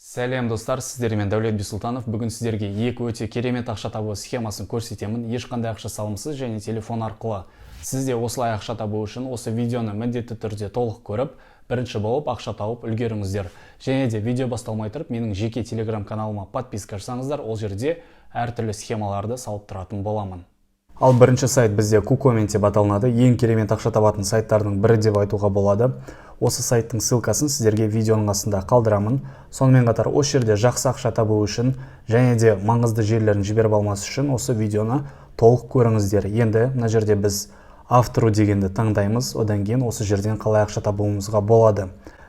Сәлем, достар! Сіздермен Дәулет Бисұлтанов. Бүгін сіздерге екі өте керемет ақша табу схемасын көрсетемін, ешқандай ақша салымсыз және телефон арқылы. Сіз де осылай ақша табу үшін осы видеоны міндетті түрде толық көріп, бірінші болып ақша тауып үлгеріңіздер. Және де видео басталмай тұрып, менің жеке телеграм каналыма подписка жасаңыздар, ол жерде әртүрлі схемаларды салып тұратын боламын. Ал бірінші сайт бізде Кукомент деп аталынады. Ең керемет ақша табатын сайттардың бірі деп айтуға болады. Осы сайттың ссылкасын сіздерге видеоның астында қалдырамын. Сонымен қатар осы жерде жақсы ақша табу үшін және де маңызды жерлерін жіберіп алмас үшін осы видеоны толық көріңіздер. Енді мына жерде біз «Автору» дегенді таңдаймыз. Одан кейін осы жерден қалай ақша табуымызға болады?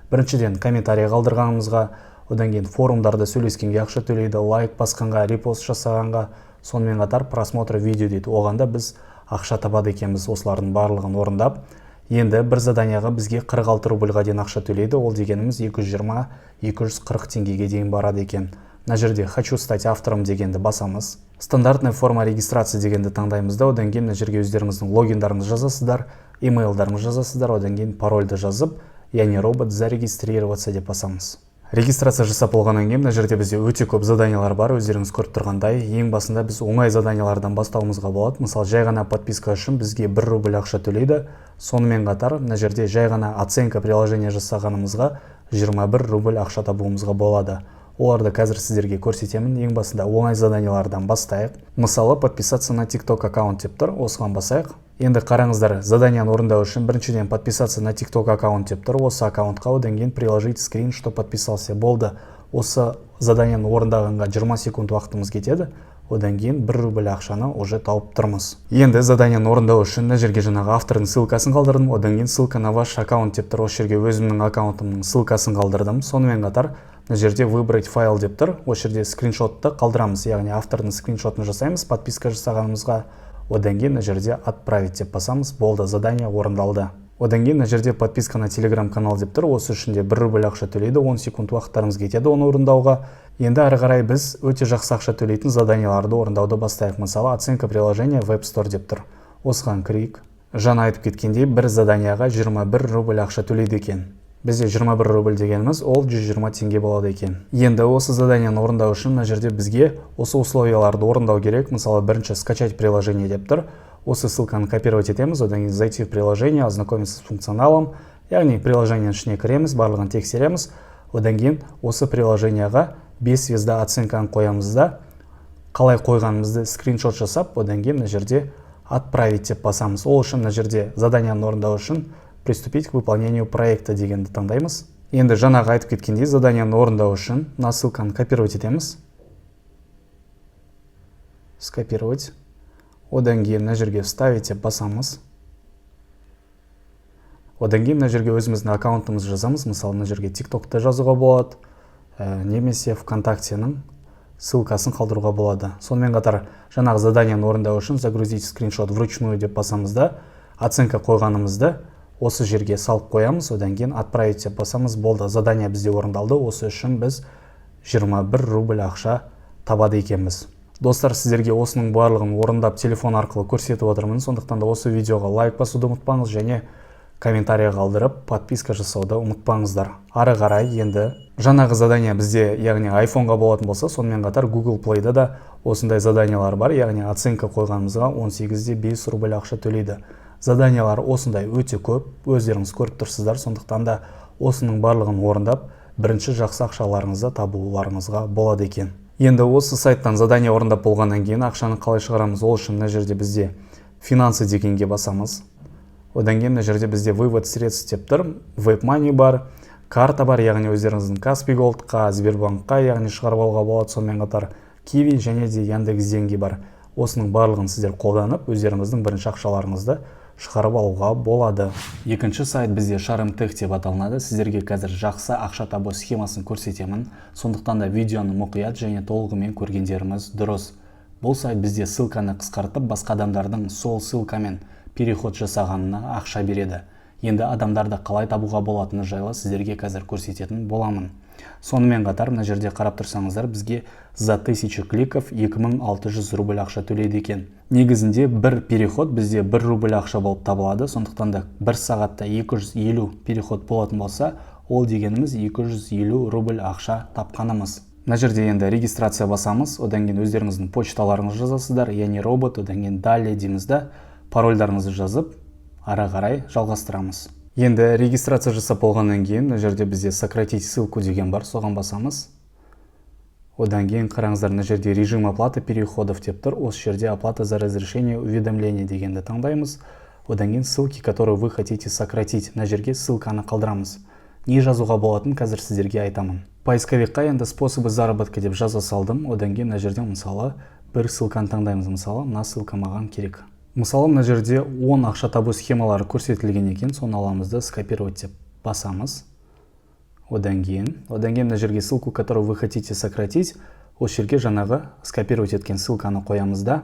Біріншіден, комментарий қалдырғанымызға, одан кейін форумдарда сөйлескенге ақша төлейді, лайк басқанға, репост жасағанға, сонымен қатар «Просмотр видео» дейді, оған да біз ақша табады екенбіз осылардың барлығын орындап. Енді бір заданияға бізге 46 рубльға дейін ақша төлейді. Ол дегеніміз 220-240 теңгеге дейін барады екен. Мына жерде «Хочу стать автором» дегенді басамыз. «Стандартная форма регистрации» дегенді таңдаймыз да, одан кейін мына жерге өздеріңіздің логиндарыңызды жазасыздар, имейлдарыңызды жазасыздар, одан кейін парольді жазып, «Я не робот, зарегистрироваться» деп басамыз. Регистрация жасап болғаннан кейін мына жерде бізде өте көп заданиялар бар, өздеріңіз көріп тұрғандай. Ең басында біз оңай заданиялардан бастауымызға болады. Мысалы, жай ғана подписка үшін бізге 1 рубль ақша төлейді. Сонымен қатар мына жерде жай ғана оценка приложения жасағанымызға 21 рубль ақша табуымызға болады. Оларды қазір сіздерге көрсетемін. Ең басында оңай заданиялардан бастайық. Мысалы, «Подписаться на TikTok аккаунт» деп тұр, осыған басайық. Енді қараңыздар, заданияны орындау үшін біріншіден «Подписаться на TikTok аккаунт» деп тұр, осы аккаунтқа, одан кейін «Приложить скрин, что подписался». Болды, осы заданияны орындағанға 20 секунд уақытымыз кетеді. Одан кейін 1 рубль ақшаны уже тауып тұрмыз. Енді заданияны орындау үшін мына жерге жаңағы автордың ссылкасын қалдырдым. Одан кейін «Ссылка на ваш аккаунт» деп тұр, осы жерге өзімнің аккаунтымның ссылкасын қалдырдым. Сонымен қатар мына жерде «Выбрать файл» деп тұр, осы жерде скриншотты қалдырамыз, яғни автордың скриншотын жасаймыз подписка жасағанымызға. Одан кейін мына жерде «Отправить» деп басамыз. Болды, задание орындалды. Одан кейін мына жерде «Подписка на телеграм канал» деп тұр, осы үшін де 1 рубль ақша төлейді, 10 секунд уақыттарыңыз кетеді оны орындауға. Енді ары қарай біз өте жақсы ақша төлейтін заданияларды орындауды бастайық. Мысалы, «Оценка приложения в App Store» деп тұр, осыған кірейік. Жаңа айтып кеткендей, бір заданияға 21 рубль ақша төлейді екен. Бізде 21 рубль дегеніміз ол 120 теңге болады екен. Енді осы заданияны орындау үшін мына жерде бізге осы условияларды орындау керек. Мысалы, бірінші «Скачать приложение» деп тұр, осы ссылканы копировать етеміз. Одан кейін «Зайти в приложение, ознакомиться с функционалом», яғни приложениенің ішіне кіреміз, барлығын тексереміз. Одан кейін осы приложенияға 5 звезда оценканы қоямыз да, қалай қойғанымызды скриншот жасап, одан кейін мына жерде «Отправить» деп басамыз. Ол үшін мына жерде заданияны орындау үшін «Приступить к выполнению проекта» дегенді таңдаймыз. Енді жаңағы айтып кеткендей, заданияны орындау үшін мына ссылканы копировать етеміз, скопировать. Одан кейін мына жерге «Вставить» деп басамыз. Одан кейін мына жерге өзіміздің аккаунтымызды жазамыз. Мысалы, мына жерге ТикТокты жазуға болады немесе ВКонтактенің ссылкасын қалдыруға болады. Сонымен қатар жаңағы заданияны орындау үшін «Загрузить скриншот вручную» деп басамыз да, оценка қойғанымызды осы жерге салып қоямыз. Одан кейін «Отправить» деп басамыз. Болды, задание бізде орындалды. Осы үшін біз 21 рубль ақша табады екенбіз. Достар, сіздерге осының барлығын орындап, телефон арқылы көрсетіп отырмын. Сондықтан да осы видеоға лайк басуды ұмытпаңыз және комментарий қалдырып, подписка жасауды ұмытпаңыздар. Ары қарай енді жаңағы задание бізде, яғни айфонға болатын болса, сонымен қатар Google Playда да осындай заданиялар бар, яғни оценка қойғанымызға 18,5 рубль ақша төлейді. Заданиялар осындай өте көп, өздеріңіз көріп тұрсыздар. Сондықтан да осының барлығын орындап, бірінші жақсы ақшаларыңызды табуларыңызға болады екен. Енді осы сайттан задание орындап болғаннан кейін ақшаны қалай шығарамыз? Ол үшін мына жерде бізде «Финансы» дегенге басамыз. Одан кейін мына жерде бізде «Вывод средств» деп тұр. WebMoney бар, карта бар, яғни өздеріңіздің Каспи Голдқа, Сбербанкқа, яғни шығарып алуға болады. Сонымен қатар Киви және де Яндекс Деньги бар. Осының барлығын сіздер қолданып, өздеріңіздің бірінші ақшаларыңызды шығарып алуға болады. Екінші сайт бізде Шармтех деп аталынады. Сіздерге қазір жақсы ақша табу схемасын көрсетемін. Сондықтан да видеоны мұқият және толығымен көргендеріңіз дұрыс. Бұл сайт бізде ссылканы қысқартып, басқа адамдардың сол ссылкамен переход жасағанына ақша береді. Енді адамдарды қалай табуға болатыны жайлы сіздерге қазір көрсететін боламын. Сонымен қатар мына жерде қарап тұрсаңыздар, бізге за 1000 кликов 2600 рубль ақша төлейді екен. Негізінде бір переход бізде 1 рубль ақша болып табылады. Сондықтан да бір сағатта 250 переход болатын болса, Ол дегеніміз 250 рубль ақша тапқанымыз. Мына жерде енді регистрация басамыз, одан кейін өздеріңіздің почталарыңызды жазасыздар, «Я не робот», одан кейін «Далее» дейміз да, парольдарыңызды жазып, ары қарай жалғастырамыз. Енді регистрация жасап болғаннан кейін мына жерде бізде «Сократить ссылку» деген бар, соған басамыз. Одан кейін, қараңыздар, мына жерде «Режим оплаты переходов» деп тұр. Осы жерде «Оплата за разрешение уведомления» дегенді таңдаймыз. Одан кейін «Ссылки, которые вы хотите сократить», мына жерге ссылканы қалдырамыз. Не жазуға болатынын қазір сіздерге айтамын. Поисковикқа енді «способы заработка» деп жаза салдым. Одан кейін мына жерде, мысалы, бір ссылканы таңдаймыз. Мысалы, мына ссылка маған керек. Мысалы, мына жерде 10 ақша табу схемалары көрсетілген екен, соны аламыз да, «Скопировать» деп басамыз. Одан кейін мына жерге «Ссылку, которую вы хотите сократить», осы жерге жаңағы скопировать еткен ссылканы қоямыз да,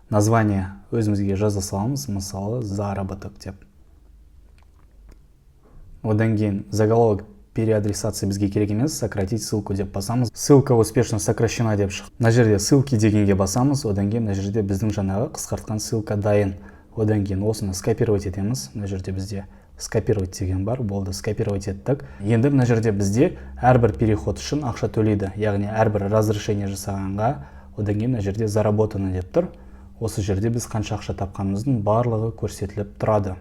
название өзімізге жаза саламыз, мысалы, «Заработок» деп. Одан кейін заголовок переадресация бізге керек емес, «Сократить ссылку» деп басамыз. «Ссылка успешно сокращена» деп шықты. Мына жерде «Ссылки» дегенге басамыз. Одан кейін мына жерде біздің жаңағы қысқартқан ссылка дайын. Одан кейін осыны скопировать етеміз. Мына жерде бізде «Скопировать» деген бар, болды, скопировать еттік. Енді мына жерде бізде әрбір переход үшін ақша төлейді, яғни әрбір разрешение жасағанға. Одан кейін мына жерде «Заработано» деп тұр. Осы жерде біз қанша ақша тапқанымыздың барлығы көрсетіліп тұрады.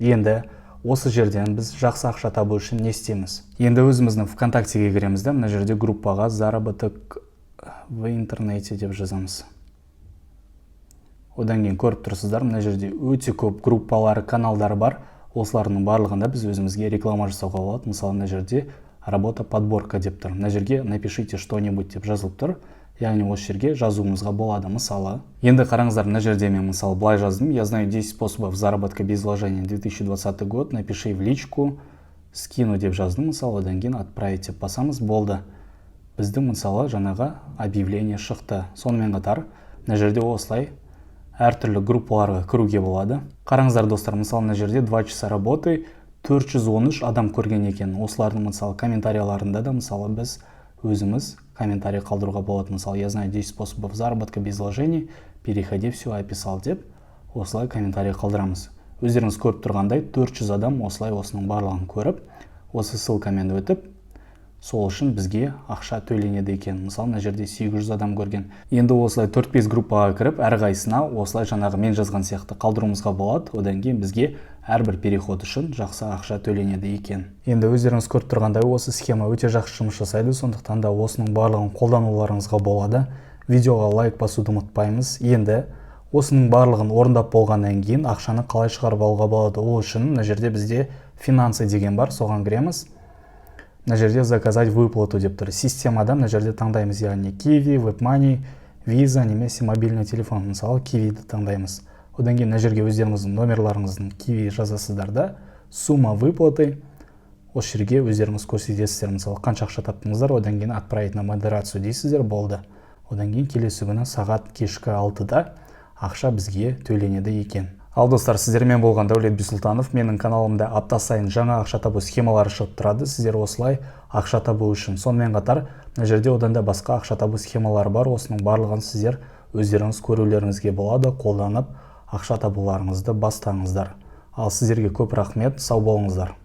Енді осы жерден біз жақсы ақша табу үшін не істейміз? Енді өзіміздің ВКонтактеге кіреміз да, мына жерде группаға «Заработок в интернете» деп жазамыз. Одан кейін көріп тұрсыздар, мына жерде өте көп группалар, каналдар бар. Осылардың барлығында біз өзімізге реклама жасауға болады. Мысалы, мына жерде «Работа подборка» деп тұр. Мына жерге «Напишите что-нибудь» деп жазылып тұр, яғни осы жерге жазуымызға болады. Мысалы, енді қараңыздар, мына жерде мен, мысалы, былай жаздым: «Я знаю 10 способов заработка без вложения, 2020 год, напиши в личку, скину» деп жаздым, мысалы. Одан кейін «Отправить» деп басамыз, болды, біздің, мысалы, жаңағы объявление шықты. Сонымен қатар мына жерде осылай әртүрлі группаларға кіруге болады. Қараңыздар, достар, мысалы, мына жерде 2 часа работы 413 адам көрген екен. Осылардың, мысалы, комментарияларында да, мысалы, біз өзіміз комментарий қалдыруға болады. Мысалы, «Я знаю 10 способов заработка без вложений, переходи, все описал» деп осылай комментарий қалдырамыз. Өздеріңіз көріп тұрғандай, 400 адам осылай осының барлығын көріп, осы ссылкамен өтіп, сол үшін бізге ақша төленеді екен. Мысалы, мына жерде 800 адам көрген. Енді осылай 4-5 группаға кіріп, әрқайсысына осылай жаңағы мен жазған сияқты қалдыруымызға болады. Одан кейін бізге әрбір переход үшін жақсы ақша төленеді екен. Енді өздеріңіз көріп тұрғандай, осы схема өте жақсы жұмыс жасайды, сондықтан да осының барлығын қолдануларыңызға болады. Видеоға лайк басуды ұмытпаймыз. Енді осының барлығын орындап болғаннан кейін ақшаны қалай шығарып алуға болады? Ол үшін мына жерде бізде «Финансы» деген бар, соған кіреміз. Мына жерде «Заказать выплату» деп тұр. Системада мына жерде таңдаймыз, яғни Киви, WebMoney, Visa немесе мобильный телефон. Мысалы, Кивиді таңдаймыз. Одан кейін мына жерге өздеріңіздің номерларыңыздың Киви жазасыздар да, сумма выплаты осы жерге өздеріңіз көрсетесіздер, мысалы, қанша ақша таптыңыздар. Одан кейін «Отправить на модерацию» дейсіздер, болды. Одан кейін келесі күні сағат кешкі 6-да ақша бізге төленеді екен. Ал, достар, сіздермен болған Дәулет Бисұлтанов. Менің каналымда апта сайын жаңа ақша табу схемалары шығып тұрады. Сіздер осылай ақша табу үшін, сонымен қатар мына жерде одан да басқа ақша табу схемалары бар. Осының барлығын сіздер өздеріңіз көрулеріңізге болады, қолданып, ақша табуларыңызды бастаңыздар. Ал сіздерге көп рахмет, сау болыңыздар.